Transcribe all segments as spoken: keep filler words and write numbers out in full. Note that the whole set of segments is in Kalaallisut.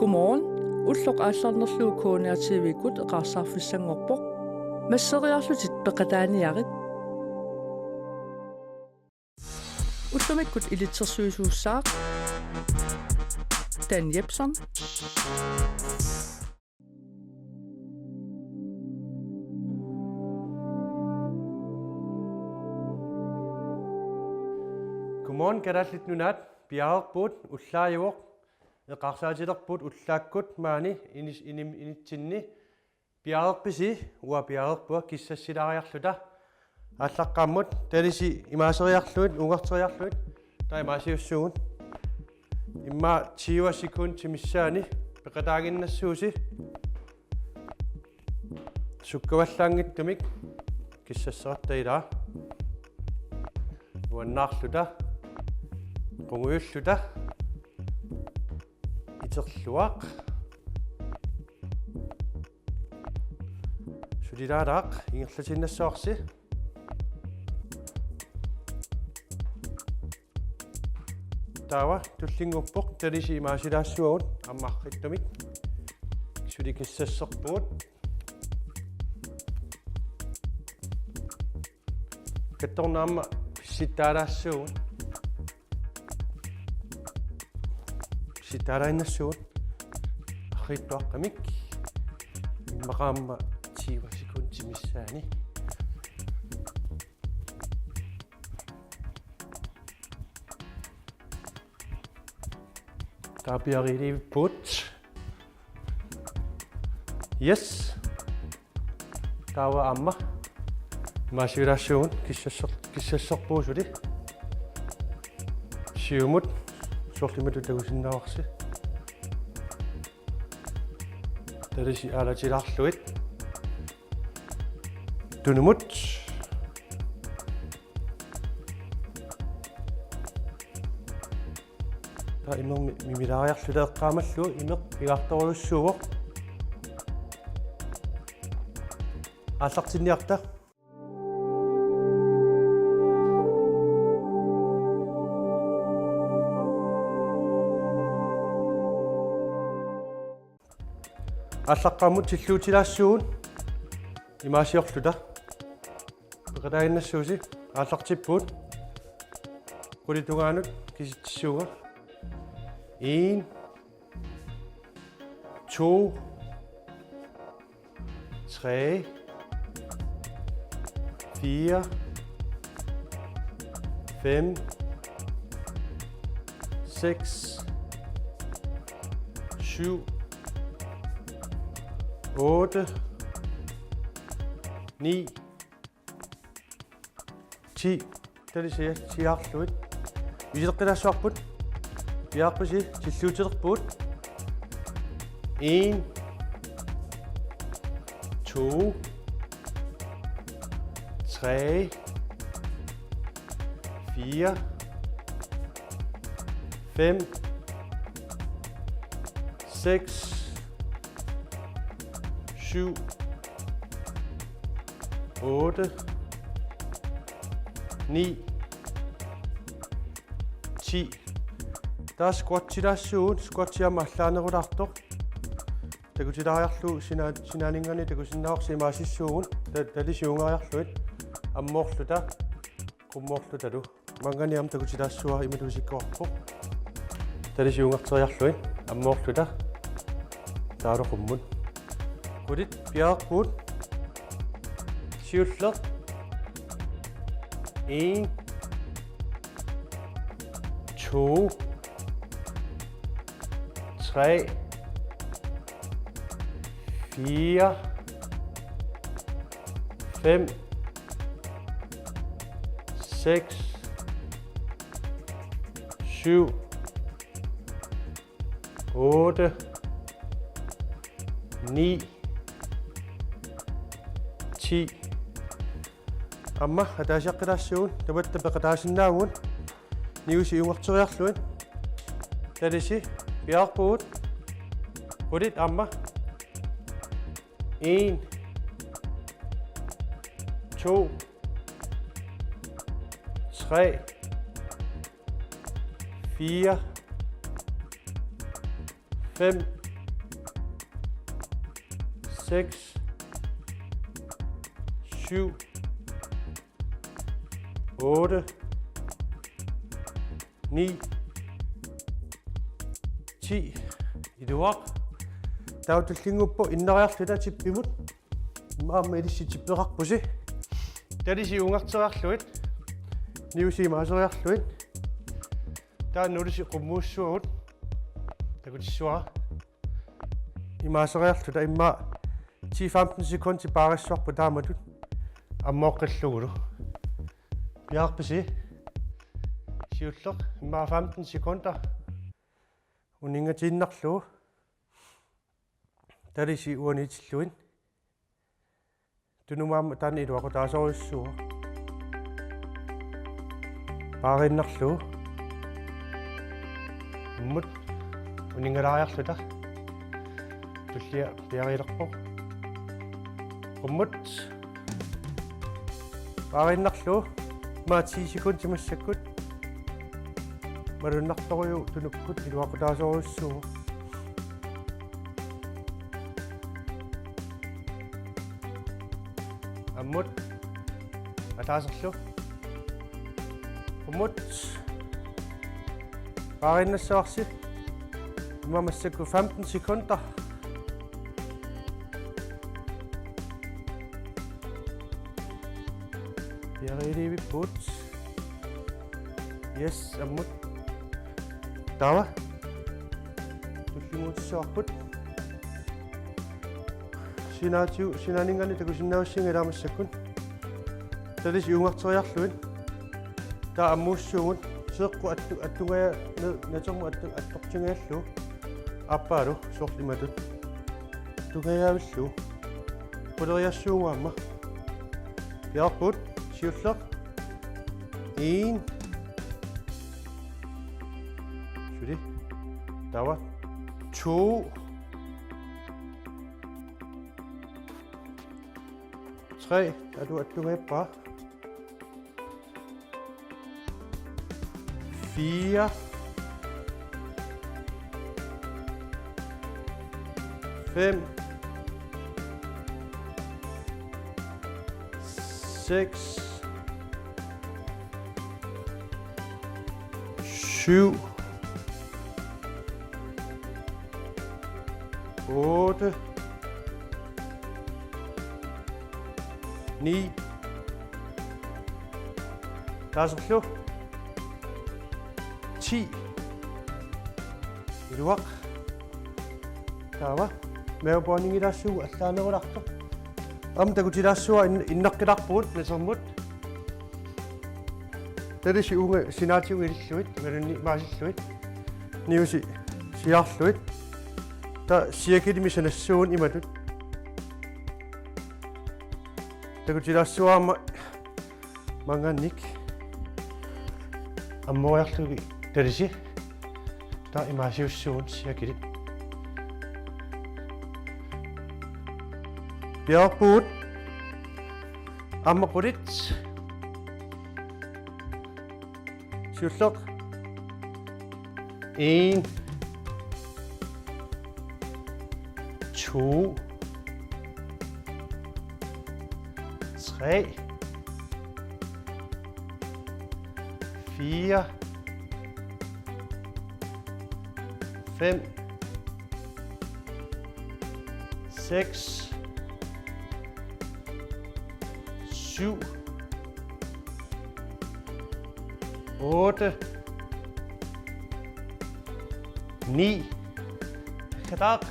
Godmorgen. Ulloq aallarnerlugu K N R T V-kkut eqaarsaarfissanngorpoq. Masseriarlutit peqataaniarit. Ullumikkut ilitsersuisuussaaq Dan Jepsen. Godmorgen, Kalaallit Nunaat. Piareerpugut, ullaajuvoq, eqaarsaatilerpugut ullaakkut maani inis-, inim-, initsinni. Piareerpisi? Uanga piareerpunga, kissassilaariarluta. Aallaqqaammut talisi imaaseriarlugit, uungarteriarlugit, taava imaasiussuugut. Immaqa tyve sekundit missaanni peqataaginnassuusi. Sukkavallaanngitsumik kissasseratta ilaa. Nuannaarluta, qungujulluta, iterluaaq, sulilaalaaq, ingerlatiinnassavarsi. Taava tullinnguuppoq, talisi imaasilaassuagut aamma arriitsumik. Suli kissasserpugut. Kattornaamma pissittaalaassuugut. Pissittaalaaginnassuugut. Arriitsuaqqamik. Immaqa aamma tyve sekundit missaanni. Taava piareerpugut. Yes. Taava aamma imaasilaassuugut, kissasser-, kissasserpugut suli. Siumut soorlu imatut takusinnaavarsi. Talisi aalatilaarlugit. Tunumut. Taava imermi-, mimilaariarluta eqqaamallugu imeq pigaartorujussuuvoq. Aallartinniarta. Aallaqqaammut tilluutilaassuugut imaasiorluta. Peqataaginnassuusi, aallartippugut. Qulit tungaanut kisitsissuunga. En, to, tre, fire, fem, seks, syv, otte, ni, ti. Talisi siaarlugit. Iserteqqilaassavassi. Piareerpisi, tilluutilerpugut. En, to, tre, fire, fem, seks, syv, otte, ni, ti. Taava squatsilaassuugut, squatsi aamma allaanerulaartoq. Takutilaariarlugu sina-, sinaaninngaanniit takusinnaavarsi, imaasissuugut. Ta-, talisi uungaariarlugit. Ammoorluta, qummoorlutalu. Maanngaanniit aamma takutilaassavara, imatut isikkoqarpoq. Talisi uungarteriarlugit. Ammoorluta. Taavalu qummut. Qulit piareerpugut. Siulleq. En, to, tre, fire, fem, seks, syv, otte, ni, ti. Aamma ataasiaqqilaassuugut, tamatta peqataasinnaavugut. Niusi uungarteriarlugit. Talisi piareerpugut. Qulit aamma. En, to, tre, fire, fem, seks, syv, otte, ni, ti. Iluaq. Taava tullinnguuppoq innariarluta tippimut. Immaqa aamma ilissi tippeqarpusi. Talisi uungarteriarlugit. Niusi imaaseriarlugit. Taava nulisi qummuussuagut. Takutissavara. Imaaseriarluta immaqa ti femten sekundi paarissuarput taamatut ammooqqillugulu. Piaarpisi? Siulleq immaqa femten sekunder. Uninngatiinnarlugu. Talisi uaniitillugit. Tunumut aamma taanna iluaqutaasorujussuuvoq. Paariinnarlugu. Qummut uninngalaariarluta. Tullia piariilerpoq. Qummut. Paariinnarlugu. Immaqa ti sekundit massakkut. Malunnartorujuk tunukkut iluaqutaasorujussuuvoq. Ammut. Ataaserlu. Qummut. Paariinnassavarsi. Immaqa massakkut femten sekunder. Piariilivipput. Yes, ammut. Taava. Tullinnguutissavarput. Sinaatigut, sinaaninngaanniit takusinnaavassinga ilaa massakkut. Talisi uungarteriarlugit. Taava ammuussuugut. Seeqqut attu-, attungaja-, na-, natermut attu-, attortingajallugu. Aappaalu, soorlu imatut. Attungajavillugu. Quleriassuugut aamma. Piaarput, siulleq. En. Suli. Taava. To. Tre. Atu-, attungajappara. Fire. Fem. Seks. Syv. Otte. Ni. Taaserlu. Ti. Iluaq. Taava. Mavepuaninngilaassaagut allaanerulaartoq. Aamma takutilaassavara in-, innaqqilaarpugut natermut. Talisi uunga sinaatigut ilillugit, imaluunniit imaasillugit. Niusi siaarlugit. Taava cirkelimik sanassuugut imatut. Takutilaassavara aamma maanngaanniit. Ammoriarlugit talisi. Taava imaasiussuugut cirkelit. Piaarpugut. Aamma qulit. Siulleq. En. To. Tre. Fire. Fem. Seks. Syv. Otte. Ni. Katak.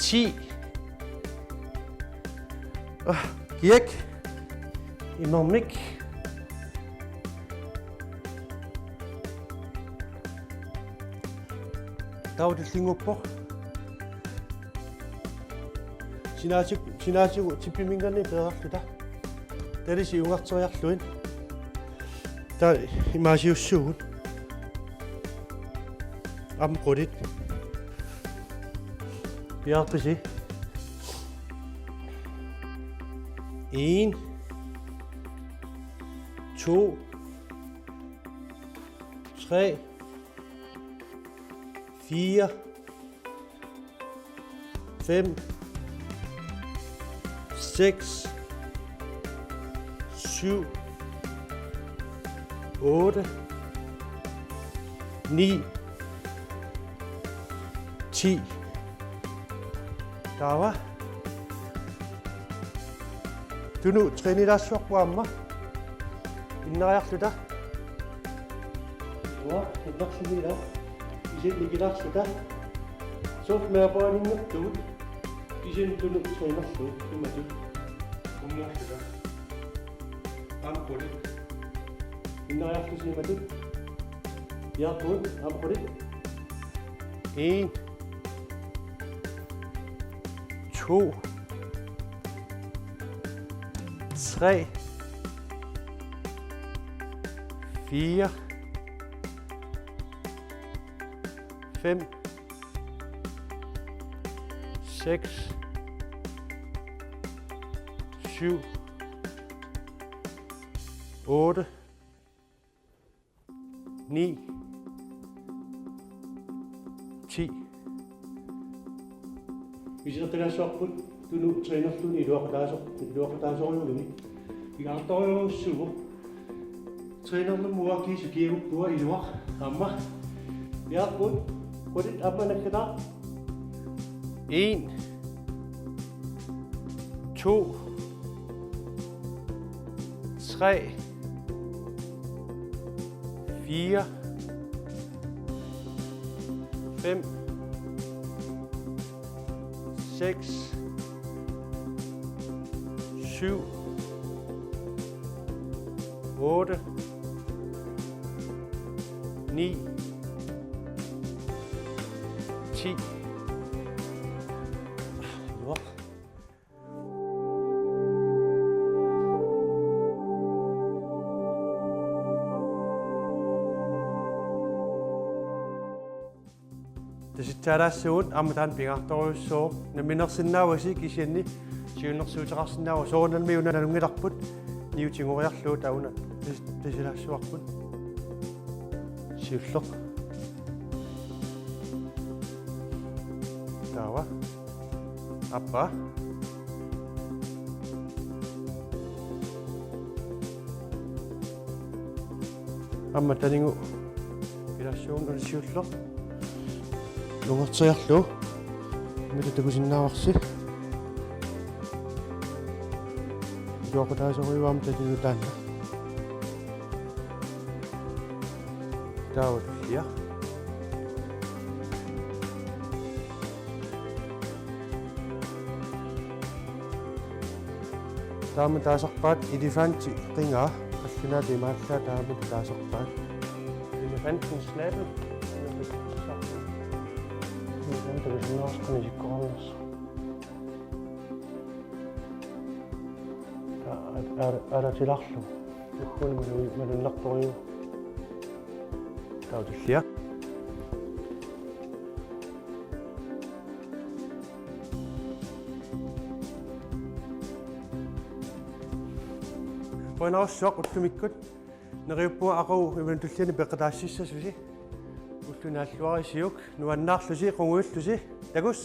Ti. Ah, kiak. Imermik. Taava tullinnguuppoq. Sinaati-, sinaatigut tippiminngaanniit peerarluta. Talisi uungarteriarlugit. Taava imaasiussuugut. Aamma qulit. Piaarpisi? En. To. Tre. Fire. Fem. seks, syv, otte, ni, ti. Taava. Tunut trænilaassuarput aamma. Innariarluta. Uanga innarluni ila. Isit nikilaarluta. Soorlu meerappaaninngertugut. Isit tunut trænerlugu imatut. Qummuarluta. Aamma qulit. Innariarlusi imatut. Piaarpugut, aamma qulit. En. To. Tre. Fire. Fem. Seks. Syv. Otte. Ni. Ti. Isertilaassuarput tunut trænerluni iluaqutaasoq, iluaqutaasorujuugami. Pingaartorujussuuvoq. Trænerlumut uanga kiisa kiaguppua iluaq. Aamma. Piaarpugut. Qulit aamma naggataaq. En. To. Tre. Fire. Fem. Seks. Syv. Otte. Ni. Ti. Tasitsaalaassugut aamma taanna pingaartorujussuuvoq, namminersinnaavasi kisianni siunnersuuteqarsinnaavoq, soorunami una nalunngilarput niutinnguariarlugu taanna tas-, tasilaassuarput. Siulleq. Taava. Aappaa. Aamma tanigu ilaassuunngilaq siulleq. Nungarteriarlugu. Imatut takusinnaavarsi. Iluaqutaasorujuugami tanigu taanna. Taava tullia. Taama taasarpaat elefanti qingaa, qallunaatut imaallaat taama taasarpaat. Elefantens snabel. Taama takusinnaavarsi qanoq isikkoqarnersoq. Aa, aa, aa, tilarlu. Tukkuni malu-, malunnartorujuuvoq. Taava tullia. Qujanarsuaq ullumikkut. Neriuppunga aqagu imaluunniit tulliani peqataassissasusi. Ulluni naalluarisiuk, nuannaarlusi, qungujullusi. Takuss.